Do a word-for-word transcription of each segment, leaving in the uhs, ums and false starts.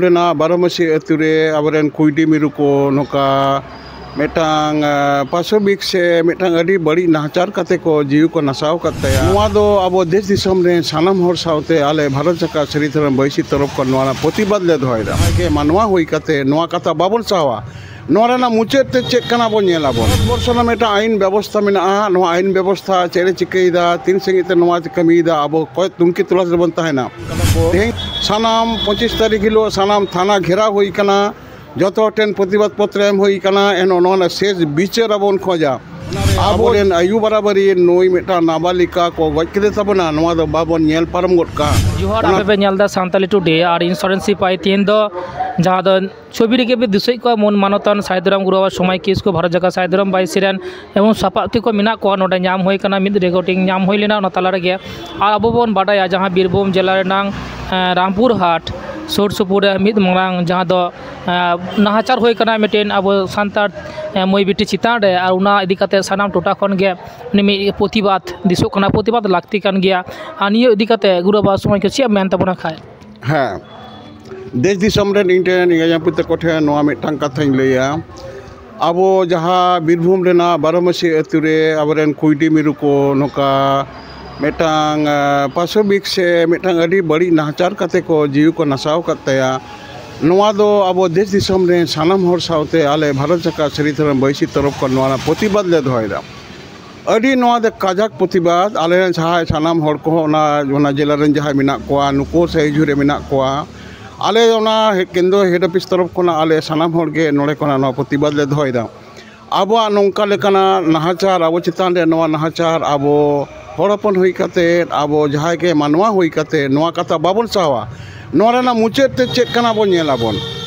ᱨᱮᱱᱟᱜ ᱵᱟᱨᱚᱢᱟᱹᱥᱤ ᱟᱹᱛᱩ ᱨᱮ ᱟᱵᱚᱨᱮᱱ ᱠᱩᱭᱰᱤ ᱢᱤᱨᱩ ᱠᱚ ᱱᱚᱝᱠᱟ ᱢᱤᱫᱴᱟᱝ, ᱟᱸ, ᱯᱟᱥᱚᱵᱤᱠ ᱥᱮ ᱢᱤᱫᱴᱟᱝ ᱟᱹᱰᱤ ᱵᱟᱹᱲᱤᱡ ᱱᱟᱦᱟᱪᱟᱨ ᱠᱟᱛᱮ ᱠᱚ ᱡᱤᱣᱤ ᱠᱚ ᱱᱟᱥᱟᱣ ᱟᱠᱟᱫ ᱛᱟᱭᱟ᱾ ᱱᱚᱣᱟ ᱫᱚ ᱟᱵᱚ ᱫᱮᱥ ᱫᱤᱥᱚᱢ ᱨᱮᱱ ᱥᱟᱱᱟᱢ ᱦᱚᱲ ᱥᱟᱶᱛᱮ ᱟᱞᱮ ᱵᱷᱟᱨᱚᱛ ᱡᱟᱠᱟᱛ ᱥᱟᱹᱨᱤ ᱫᱷᱚᱨᱚᱢ ᱵᱟᱹᱭᱥᱤ ᱛᱚᱨᱚᱯ ᱠᱷᱚᱱ ᱱᱚᱣᱟ ᱨᱮᱱᱟᱜ ᱯᱨᱚᱛᱤᱵᱟᱫ ᱞᱮ ᱫᱚᱦᱚᱭᱮᱫᱟ᱾ ᱡᱟᱦᱟᱸᱭ ᱜᱮ ᱢᱟᱱᱣᱟ ᱦᱩᱭ ᱠᱟᱛᱮ ᱱᱚᱣᱟ ᱠᱟᱛᱷᱟ ᱵᱟᱵᱚᱱ ᱥᱟᱦᱟᱣᱟ, ᱱᱚᱣᱟ ᱨᱮᱱᱟᱜ ᱢᱩᱪᱟᱹᱫ ᱛᱮ ᱪᱮᱫ ᱠᱟᱱᱟ ᱵᱚᱱ ᱧᱮᱞ ᱟᱵᱚᱱ᱾ ᱵᱷᱟᱨᱚᱛ ᱵᱚᱨᱥᱚ ᱨᱮᱱᱟᱜ ᱢᱤᱫᱴᱟᱝ ᱟᱹᱭᱤᱱ ᱵᱮᱵᱚᱥᱛᱷᱟ ᱢᱮᱱᱟᱜᱼᱟ, ᱱᱚᱣᱟ ᱟᱹᱭᱤᱱ ᱵᱮᱵᱚᱥᱛᱷᱟ ᱪᱮᱫ ᱮ ᱪᱤᱠᱟᱹᱭᱮᱫᱟ, ᱛᱤᱱ ᱥᱟᱺᱜᱤᱧ ᱛᱮ ᱱᱚᱣᱟ ᱠᱟᱹᱢᱤᱭᱮᱫᱟ, ᱟᱵᱚ ᱠᱚᱭ ᱛᱩᱱᱠᱷᱤ ᱛᱚᱞᱟᱥ ᱨᱮᱵᱚᱱ ᱛᱟᱦᱮᱱᱟ᱾ ᱛᱮᱦᱮᱧ ᱥᱟᱱᱟᱢ ᱯᱚᱸᱪᱤᱥ ᱛᱟᱹᱨᱤᱠᱷ ᱦᱤᱞᱳᱜ ᱥᱟᱱᱟᱢ ᱛᱷᱟᱱᱟ ᱜᱷᱮᱨᱟᱣ ᱦᱩᱭ ᱠᱟᱱᱟ, ᱡᱚᱛᱚ ᱦᱚᱲ ᱴᱷᱮᱱ ᱯᱨᱚᱛᱤᱵᱟᱫ ᱯᱚᱛᱨᱚ ᱮᱢ ᱦᱩᱭ ᱠᱟᱱᱟ᱾ ᱮᱱᱦᱚᱸ ᱱᱚᱣᱟ ᱨᱮᱱᱟᱜ ᱥᱮᱥ ᱵᱤᱪᱟᱹᱨ ᱟᱵᱚ ᱵᱚᱱ ᱠᱷᱚᱡᱟ᱾ ᱟᱵᱚᱨᱮᱱ ᱟᱭᱩ ᱵᱟᱨᱟᱵᱟᱨᱤ ᱱᱩᱭ ᱢᱤᱫᱴᱟᱝ ᱱᱟᱵᱟᱞᱤᱠᱟ ᱠᱚ ᱜᱚᱡ ᱠᱮᱫᱮ ᱛᱟᱵᱚᱱᱟ, ᱱᱚᱣᱟ ᱫᱚ ᱵᱟᱵᱚᱱ ᱧᱮᱞ ᱯᱟᱨᱚᱢ ᱜᱚᱫ ᱠᱟᱜᱼᱟ᱾ ᱡᱚᱦᱟᱨ, ᱚᱱᱟ ᱟᱯᱮ ᱯᱮ ᱧᱮᱞ ᱮᱫᱟ ᱥᱟᱱᱛᱟᱞᱤ ᱴᱩᱰᱮ ᱟᱨ ᱤᱧ ᱥᱚᱨᱮᱱ ᱥᱤᱯᱟᱦᱤ᱾ ᱛᱮᱦᱮᱧ ᱫᱚ ᱡᱟᱦᱟᱸ ᱫᱚ ᱪᱷᱚᱵᱤ ᱨᱮᱜᱮ ᱯᱮ ᱫᱤᱥᱟᱹᱭᱮᱫ ᱠᱚᱣᱟ ᱢᱟᱹᱱ ᱢᱟᱱᱚᱛᱟᱱ ᱥᱟᱹᱫᱷᱩᱨᱟᱢ ᱜᱩᱨᱩ ᱵᱟᱵᱟ ᱥᱚᱢᱟᱭ ᱠᱤᱥᱠᱩ, ᱵᱷᱟᱨᱚᱛ ᱡᱟᱠᱟᱛ ᱥᱟᱹᱫᱷᱩᱨᱟᱢ ᱵᱟᱹᱭᱥᱤ ᱨᱮᱱ ᱮᱵᱚᱝ ᱥᱟᱯᱟᱵ ᱛᱮᱠᱚ ᱢᱮᱱᱟᱜ ᱠᱚᱣᱟ᱾ ᱱᱚᱰᱮ ᱧᱟᱢ ᱦᱩᱭ ᱠᱟᱱᱟ, ᱢᱤᱫ ᱨᱮᱠᱚᱨᱰᱤᱝ ᱧᱟᱢ ᱦᱩᱭ ᱞᱮᱱᱟ ᱚᱱᱟ ᱛᱟᱞᱟ ᱨᱮᱜᱮ᱾ ᱟᱨ ᱟᱵᱚ ᱵᱚᱱ ᱵᱟᱰᱟᱭᱟ ᱡᱟᱦᱟᱸ ᱵᱤᱨᱵᱷᱩᱢ ᱡᱮᱞᱟ ᱨᱮᱱᱟᱝ, ᱮᱸ, ᱨᱟᱢᱯᱩᱨ ᱦᱟᱴ ᱥᱩᱨ ᱥᱩᱯᱩᱨ ᱨᱮ ᱢᱤᱫ ᱢᱟᱨᱟᱝ ᱡᱟᱦᱟᱸ ᱫᱚ, ᱮᱸ, ᱱᱟᱦᱟᱪᱟᱨ ᱦᱩᱭ ᱠᱟᱱᱟ ᱢᱤᱫᱴᱮᱱ ᱟᱵᱚ ᱥᱟᱱᱛᱟᱲ, ᱮᱸ, ᱢᱟᱹᱭ ᱵᱤᱴᱤ ᱪᱮᱛᱟᱱ ᱨᱮ, ᱟᱨ ᱚᱱᱟ ᱤᱫᱤ ᱠᱟᱛᱮ ᱥᱟᱱᱟᱢ ᱴᱚᱴᱷᱟ ᱠᱷᱚᱱ ᱜᱮ ᱩᱱᱤ ᱢᱤᱫ ᱯᱨᱚᱛᱤᱵᱟᱫ ᱫᱤᱥᱚᱜ ᱠᱟᱱᱟ, ᱯᱨᱚᱛᱤᱵᱟᱫ ᱞᱟᱹᱠᱛᱤ ᱠᱟᱱ ᱜᱮᱭᱟ᱾ ᱟᱨ ᱱᱤᱭᱟᱹ ᱤᱫᱤ ᱠᱟᱛᱮ ᱜᱩᱨᱩ ᱵᱟᱵᱟ ᱥᱚᱢᱟᱡᱽ ᱠᱚ ᱪᱮᱫ ᱮᱢ ᱢᱮᱱ ᱛᱟᱵᱚᱱᱟ ᱠᱷᱟᱡ? ᱦᱮᱸ, ᱫᱮᱥ ᱫᱤᱥᱚᱢ ᱨᱮᱱ ᱤᱧ ᱴᱷᱮᱱ ᱤᱧ ᱟᱭᱳ ᱛᱟᱠᱚ ᱴᱷᱮᱱ ᱱᱚᱣᱟ ᱢᱤᱫᱴᱟᱝ ᱠᱟᱛᱷᱟᱧ ᱞᱟᱹᱭᱟ᱾ ᱟᱵᱚ ᱡᱟᱦᱟᱸ ᱵᱤᱨᱵᱷᱩᱢ ᱨᱮᱱᱟᱜ ᱵᱟᱨᱚᱢᱟᱹᱥᱤ ᱟᱹᱛᱩ ᱨᱮ ᱟᱵᱚᱨᱮᱱ ᱠᱩᱭᱰᱤ ᱢᱤᱨᱩ ᱠᱚ ᱱᱚᱝᱠᱟ ᱢᱤᱫᱴᱟᱝ, ᱟᱸ, ᱯᱟᱥᱚᱵᱤᱠ ᱥᱮ ᱢᱤᱫᱴᱟᱝ ᱟᱹᱰᱤ ᱵᱟᱹᱲᱤᱡ ᱱᱟᱦᱟᱪᱟᱨ ᱠᱟᱛᱮ ᱠᱚ ᱡᱤᱣᱤ ᱠᱚ ᱱᱟᱥᱟᱣ ᱟᱠᱟᱫ ᱛᱟᱭᱟ, ᱱᱚᱣᱟ ᱫᱚ ᱟᱵᱚ ᱫᱮᱥ ᱫᱤᱥᱚᱢ ᱨᱮᱱ ᱥᱟᱱᱟᱢ ᱦᱚᱲ ᱥᱟᱶᱛᱮ ᱟᱞᱮ ᱵᱷᱟᱨᱚᱛ ᱡᱟᱠᱟᱛ ᱥᱟᱹᱨᱤ ᱫᱷᱚᱨᱚᱢ ᱵᱟᱹᱭᱥᱤ ᱛᱚᱨᱚᱯ ᱠᱷᱚᱱ ᱱᱚᱣᱟ ᱨᱮᱱᱟᱜ ᱯᱨᱚᱛᱤᱵᱟᱫ ᱞᱮ ᱫᱚᱦᱚᱭᱮᱫᱟ᱾ ᱟᱹᱰᱤ ᱱᱚᱣᱟ ᱫᱚ ᱠᱟᱡᱟᱠ ᱯᱨᱚᱛᱤᱵᱟᱫ᱾ ᱟᱞᱮ ᱨᱮᱱ ᱡᱟᱦᱟᱸᱭ ᱥᱟᱱᱟᱢ ᱦᱚᱲ ᱠᱚᱦᱚᱸ ᱚᱱᱟ, ᱚᱱᱟ ᱡᱮᱞᱟ ᱨᱮᱱ ᱡᱟᱦᱟᱸᱭ ᱢᱮᱱᱟᱜ ᱠᱚᱣᱟ, ᱱᱩᱠᱩ ᱥᱮ ᱦᱤᱡᱩᱜ ᱨᱮ ᱢᱮᱱᱟᱜ ᱠᱚᱣᱟ, ᱟᱞᱮ ᱚᱱᱟ ᱦᱮ-, ᱠᱮᱱᱫᱨᱚ ᱦᱮᱰ ᱚᱯᱷᱤᱥ ᱛᱚᱨᱚᱯ ᱠᱷᱚᱱᱟᱜ ᱟᱞᱮ ᱥᱟᱱᱟᱢ ᱦᱚᱲ ᱜᱮ ᱱᱚᱰᱮ ᱠᱷᱚᱱᱟᱜ ᱱᱚᱣᱟ ᱯᱨᱚᱛᱤᱵᱟᱫ ᱞᱮ ᱫᱚᱦᱚᱭᱮᱫᱟ᱾ ᱟᱵᱚᱣᱟᱜ ᱱᱚᱝᱠᱟ ᱞᱮᱠᱟᱱᱟᱜ ᱱᱟᱦᱟᱪᱟᱨ, ᱟᱵᱚ ᱪᱮᱛᱟᱱ ᱨᱮ ᱱᱚᱣᱟ ᱱᱟᱦᱟᱪᱟᱨ, ᱟᱵᱚ ᱦᱚᱲ ᱦᱚᱯᱚᱱ ᱦᱩᱭ ᱠᱟᱛᱮ, ᱟᱵᱚ ᱡᱟᱦᱟᱸᱭ ᱜᱮ ᱢᱟᱱᱣᱟ ᱦᱩᱭ ᱠᱟᱛᱮ ᱱᱚᱣᱟ ᱠᱟᱛᱷᱟ ᱵᱟᱵᱚᱱ ᱥᱟᱦᱟᱣᱟ, ᱱᱚᱣᱟ ᱨᱮᱱᱟᱜ ᱢᱩᱪᱟᱹᱫ ᱛᱮ ᱪᱮᱫ ᱠᱟᱱᱟ ᱵᱚᱱ ᱧᱮᱞ ᱟᱵᱚᱱ᱾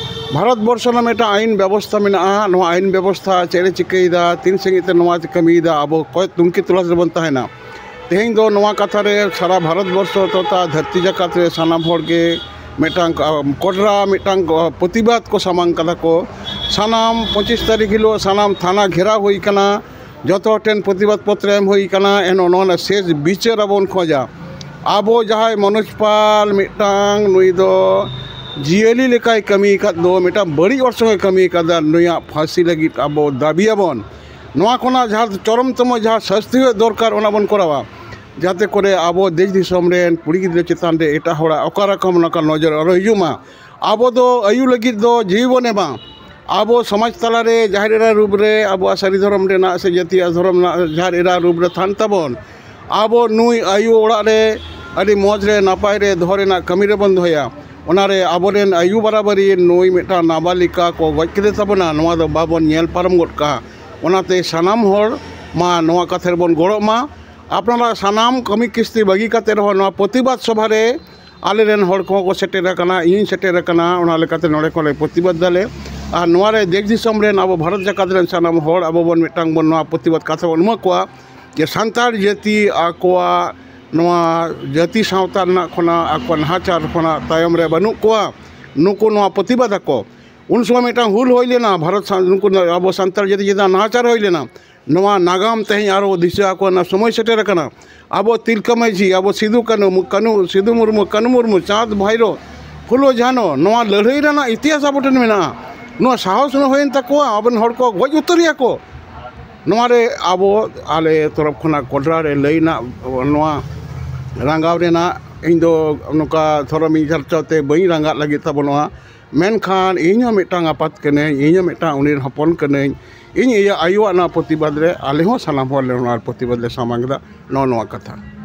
ᱵᱷᱟᱨᱚᱛ ᱵᱚᱨᱥᱚ ᱨᱮᱱᱟᱜ ᱢᱤᱫᱴᱟᱝ ᱟᱹᱭᱤᱱ ᱵᱮᱵᱚᱥᱛᱷᱟ ᱢᱮᱱᱟᱜᱼᱟ, ᱱᱚᱣᱟ ᱟᱹᱭᱤᱱ ᱵᱮᱵᱚᱥᱛᱷᱟ ᱪᱮᱫ ᱮ ᱪᱤᱠᱟᱹᱭᱮᱫᱟ, ᱛᱤᱱ ᱥᱟᱺᱜᱤᱧ ᱛᱮ ᱱᱚᱣᱟ ᱠᱟᱹᱢᱤᱭᱮᱫᱟ, ᱟᱵᱚ ᱠᱚᱭ ᱛᱩᱱᱠᱷᱤ ᱛᱚᱞᱟᱥ ᱨᱮᱵᱚᱱ ᱛᱟᱦᱮᱱᱟ᱾ ᱛᱮᱦᱮᱧ ᱫᱚ ᱱᱚᱣᱟ ᱠᱟᱛᱷᱟ ᱨᱮ ᱥᱟᱨᱟ ᱵᱷᱟᱨᱚᱛ ᱵᱚᱨᱥᱚ ᱛᱚᱛᱷᱟ ᱫᱷᱟᱹᱨᱛᱤ ᱡᱟᱠᱟᱛ ᱨᱮ ᱥᱟᱱᱟᱢ ᱦᱚᱲ ᱜᱮ ᱢᱤᱫᱴᱟᱝ, ᱟᱸ, ᱠᱚᱰᱨᱟ ᱢᱤᱫᱴᱟᱝ, ᱟᱸ, ᱯᱨᱚᱛᱤᱵᱟᱫ ᱠᱚ ᱥᱟᱢᱟᱝ ᱠᱟᱫᱟ ᱠᱚ᱾ ᱥᱟᱱᱟᱢ ᱯᱚᱸᱪᱤᱥ ᱛᱟᱹᱨᱤᱠᱷ ᱦᱤᱞᱳᱜ ᱥᱟᱱᱟᱢ ᱛᱷᱟᱱᱟ ᱜᱷᱮᱨᱟᱣ ᱦᱩᱭ ᱠᱟᱱᱟ, ᱡᱚᱛᱚ ᱦᱚᱲ ᱴᱷᱮᱱ ᱯᱨᱚᱛᱤᱵᱟᱫ ᱯᱚᱛᱨᱚ ᱮᱢ ᱦᱩᱭ ᱠᱟᱱᱟ᱾ ᱮᱱᱦᱚᱸ ᱱᱚᱣᱟ ᱨᱮᱱᱟᱜ ᱥᱮᱥ ᱵᱤᱪᱟᱹᱨ ᱟᱵᱚ ᱵᱚᱱ ᱠᱷᱚᱡᱟ᱾ ᱟᱵᱚ ᱡᱟᱦᱟᱸᱭ ᱢᱚᱱᱳᱡᱽ ᱯᱟᱞ ᱢᱤᱫᱴᱟᱝ, ᱱᱩᱭ ᱫᱚ ᱡᱤᱭᱟᱹᱞᱤ ᱞᱮᱠᱟᱭ ᱠᱟᱹᱢᱤ ᱟᱠᱟᱫ ᱫᱚ ᱢᱤᱫᱴᱟᱝ ᱵᱟᱹᱲᱤᱡ ᱚᱨᱥᱚᱝ ᱮ ᱠᱟᱹᱢᱤ ᱟᱠᱟᱫᱟ᱾ ᱱᱩᱭᱟᱜ ᱯᱷᱟᱹᱥᱤ ᱞᱟᱹᱜᱤᱫ ᱟᱵᱚ ᱫᱟᱹᱵᱤᱭᱟᱵᱚᱱ᱾ ᱱᱚᱣᱟ ᱠᱷᱚᱱᱟᱜ ᱡᱟᱦᱟᱸ ᱪᱚᱨᱚᱢ ᱛᱚᱢᱚ ᱡᱟᱦᱟᱸ ᱥᱟᱹᱥᱛᱤ ᱦᱩᱭᱩᱜ ᱫᱚᱨᱠᱟᱨ, ᱚᱱᱟ ᱵᱚᱱ ᱠᱚᱨᱟᱣᱟ, ᱡᱟᱛᱮ ᱠᱚᱨᱮ ᱟᱵᱚ ᱫᱮᱥ ᱫᱤᱥᱚᱢ ᱨᱮᱱ ᱠᱩᱲᱤ ᱜᱤᱫᱽᱨᱟᱹ ᱪᱮᱛᱟᱱ ᱨᱮ ᱮᱴᱟᱜ ᱦᱚᱲᱟᱜ ᱚᱠᱟ ᱨᱚᱠᱚᱢ ᱱᱚᱝᱠᱟ ᱱᱚᱡᱚᱨ ᱟᱞᱚ ᱦᱤᱡᱩᱜ ᱢᱟ᱾ ᱟᱵᱚ ᱫᱚ ᱟᱭᱩ ᱞᱟᱹᱜᱤᱫ ᱫᱚ ᱡᱤᱣᱤ ᱵᱚᱱ ᱮᱢᱟ᱾ ᱟᱵᱚ ᱥᱚᱢᱟᱡᱽ ᱛᱟᱞᱟᱨᱮ ᱡᱟᱦᱮᱨ ᱮᱨᱟ ᱨᱩᱯ ᱨᱮ ᱟᱵᱚᱣᱟᱜ ᱥᱟᱹᱨᱤ ᱫᱷᱚᱨᱚᱢ ᱨᱮᱱᱟᱜ ᱥᱮ ᱡᱟᱹᱛᱤᱭᱟᱜ ᱫᱷᱚᱨᱚᱢ ᱨᱮᱱᱟᱜ ᱡᱟᱦᱮᱨ ᱮᱨᱟ ᱨᱩᱯ ᱨᱮ ᱛᱟᱦᱮᱱ ᱛᱟᱵᱚᱱ᱾ ᱟᱵᱚ ᱱᱩᱭ ᱟᱭᱳ ᱚᱲᱟᱜ ᱨᱮ ᱟᱹᱰᱤ ᱢᱚᱡᱽ ᱨᱮ ᱱᱟᱯᱟᱭ ᱨᱮ ᱫᱚᱦᱚ ᱨᱮᱱᱟᱜ ᱠᱟᱹᱢᱤ ᱨᱮᱵᱚᱱ ᱫᱚᱦᱚᱭᱟ᱾ ᱚᱱᱟᱨᱮ ᱟᱵᱚᱨᱮᱱ ᱟᱭᱳ ᱵᱟᱨᱟᱵᱟᱨᱤ ᱱᱩᱭ ᱢᱤᱫᱴᱟᱝ ᱱᱟᱵᱟᱞᱤᱠᱟ ᱠᱚ ᱜᱚᱡ ᱠᱮᱫᱮ ᱛᱟᱵᱚᱱᱟ, ᱱᱚᱣᱟ ᱫᱚ ᱵᱟᱵᱚᱱ ᱧᱮᱞ ᱯᱟᱨᱚᱢ ᱜᱚᱫ ᱠᱟᱜᱼᱟ᱾ ᱚᱱᱟᱛᱮ ᱥᱟᱱᱟᱢ ᱦᱚᱲ ᱢᱟ ᱱᱚᱣᱟ ᱠᱟᱛᱷᱟ ᱨᱮᱵᱚᱱ ᱜᱚᱲᱚᱜ ᱢᱟ᱾ ᱟᱯᱱᱟᱨᱟᱜ ᱥᱟᱱᱟᱢ ᱠᱟᱹᱢᱤ ᱠᱤᱥᱛᱤ ᱵᱟᱹᱜᱤ ᱠᱟᱛᱮ ᱨᱮᱦᱚᱸ ᱱᱚᱣᱟ ᱯᱨᱚᱛᱤᱵᱟᱫ ᱥᱚᱵᱷᱟ ᱨᱮ ᱟᱞᱮᱨᱮᱱ ᱦᱚᱲ ᱠᱚᱦᱚᱸ ᱠᱚ ᱥᱮᱴᱮᱨ ᱟᱠᱟᱱᱟ, ᱤᱧ ᱥᱮᱴᱮᱨ ᱟᱠᱟᱱᱟ, ᱚᱱᱟ ᱞᱮᱠᱟᱛᱮ ᱱᱚᱰᱮ ᱠᱷᱚᱱ ᱞᱮ ᱯᱨᱚᱛᱤᱵᱟᱫ ᱫᱟᱞᱮ᱾ ᱟᱨ ᱱᱚᱣᱟ ᱨᱮ ᱫᱮᱥ ᱫᱤᱥᱚᱢ ᱨᱮᱱ ᱟᱵᱚ ᱵᱷᱟᱨᱚᱛ ᱡᱟᱠᱟᱛ ᱨᱮᱱ ᱥᱟᱱᱟᱢ ᱦᱚᱲ ᱟᱵᱚ ᱵᱚᱱ ᱢᱤᱫᱴᱟᱝ ᱵᱚᱱ ᱱᱚᱣᱟ ᱯᱨᱚᱛᱤᱵᱟᱫ ᱠᱟᱛᱷᱟ ᱵᱚᱱ ᱮᱢᱟ ᱠᱚᱣᱟ ᱡᱮ ᱥᱟᱱᱛᱟᱲ ᱡᱟᱹᱛᱤ ᱟᱠᱚᱣᱟᱜ ᱱᱚᱣᱟ ᱡᱟᱹᱛᱤ ᱥᱟᱶᱛᱟ ᱨᱮᱱᱟᱜ ᱠᱷᱚᱱᱟᱜ ᱟᱠᱚ ᱱᱟᱦᱟᱪᱟᱨ ᱠᱷᱚᱱᱟᱜ ᱛᱟᱭᱚᱢ ᱨᱮ ᱵᱟᱹᱱᱩᱜ ᱠᱚᱣᱟ᱾ ᱱᱩᱠᱩ ᱱᱚᱣᱟ ᱯᱨᱚᱛᱤᱵᱟᱫ ᱟᱠᱚ᱾ ᱩᱱ ᱥᱚᱢᱚᱭ ᱢᱤᱫᱴᱟᱝ ᱦᱩᱞ ᱦᱩᱭ ᱞᱮᱱᱟ, ᱵᱷᱟᱨᱚᱛ ᱥᱟ-, ᱱᱩᱠᱩ ᱟᱵᱚ ᱥᱟᱱᱛᱟᱲ ᱡᱟᱹᱛᱤ ᱪᱮᱛᱟᱱ ᱱᱟᱦᱟᱪᱟᱨ ᱦᱩᱭ ᱞᱮᱱᱟ᱾ ᱱᱚᱣᱟ ᱱᱟᱜᱟᱢ ᱛᱮᱦᱮᱧ ᱟᱨᱚ ᱫᱤᱥᱟᱹ ᱟᱠᱚ ᱨᱮᱱᱟᱜ ᱥᱚᱢᱚᱭ ᱥᱮᱴᱮᱨ ᱟᱠᱟᱱᱟ᱾ ᱟᱵᱚ ᱛᱤᱞᱠᱟᱹ ᱢᱟᱹᱡᱷᱤ, ᱟᱵᱚ ᱥᱤᱫᱩ ᱠᱟᱹᱱᱩ, ᱠᱟᱹᱱᱩ, ᱥᱤᱫᱩ ᱢᱩᱨᱢᱩ, ᱠᱟᱹᱱᱩ ᱢᱩᱨᱢᱩ, ᱪᱟᱸᱫᱽ ᱵᱷᱟᱭᱨᱳ, ᱯᱷᱩᱞᱳ ᱡᱷᱟᱱᱳ, ᱱᱚᱣᱟ ᱞᱟᱹᱲᱦᱟᱹᱭ ᱨᱮᱱᱟᱜ ᱤᱛᱤᱦᱟᱥ ᱟᱵᱚ ᱴᱷᱮᱱ ᱢᱮᱱᱟᱜᱼᱟ᱾ ᱱᱚᱣᱟ ᱥᱟᱦᱚᱥ ᱦᱩᱭᱮᱱ ᱛᱟᱠᱚᱣᱟ, ᱟᱵᱚᱨᱮᱱ ᱦᱚᱲ ᱠᱚ ᱜᱚᱡ ᱩᱛᱟᱹᱨ ᱮᱭᱟ ᱠᱚ᱾ ᱱᱚᱣᱟ ᱨᱮ ᱟᱵᱚ ᱟᱞᱮ ᱛᱚᱨᱚᱯ ᱠᱷᱚᱱᱟᱜ ᱠᱚᱰᱨᱟ ᱨᱮ ᱞᱟᱹᱭ ᱨᱮᱱᱟᱜ, ᱱᱚᱣᱟ ᱨᱟᱸᱜᱟᱣ ᱨᱮᱱᱟᱜ, ᱤᱧ ᱫᱚ ᱱᱚᱝᱠᱟ ᱫᱷᱚᱨᱚᱢᱤᱧ ᱪᱟᱨᱪᱟᱣ ᱛᱮ ᱵᱟᱹᱧ ᱨᱟᱸᱜᱟᱜ ᱞᱟᱹᱜᱤᱫ ᱛᱟᱵᱚᱱᱟ᱾ ᱢᱮᱱᱠᱷᱟᱱ ᱤᱧ ᱦᱚᱸ ᱢᱤᱫᱴᱟᱝ ᱟᱯᱟᱛ ᱠᱟᱹᱱᱟᱹᱧ, ᱤᱧ ᱦᱚᱸ ᱢᱤᱫᱴᱟᱝ ᱩᱱᱤ ᱨᱮᱱ ᱦᱚᱯᱚᱱ ᱠᱟᱹᱱᱟᱹᱧ᱾ ᱤᱧ ᱤᱭᱟᱹ ᱟᱭᱳᱣᱟᱜ ᱱᱚᱣᱟ ᱯᱨᱚᱛᱤᱵᱟᱫ ᱨᱮ ᱟᱞᱮ ᱦᱚᱸ ᱥᱟᱱᱟᱢ ᱦᱚᱲ ᱞᱮ ᱱᱚᱣᱟ ᱯᱨᱚᱛᱤᱵᱟᱫ ᱞᱮ ᱥᱟᱢᱟᱝ ᱮᱫᱟ᱾ ᱱᱚᱜᱼᱚ ᱱᱚᱣᱟ ᱠᱟᱛᱷᱟ᱾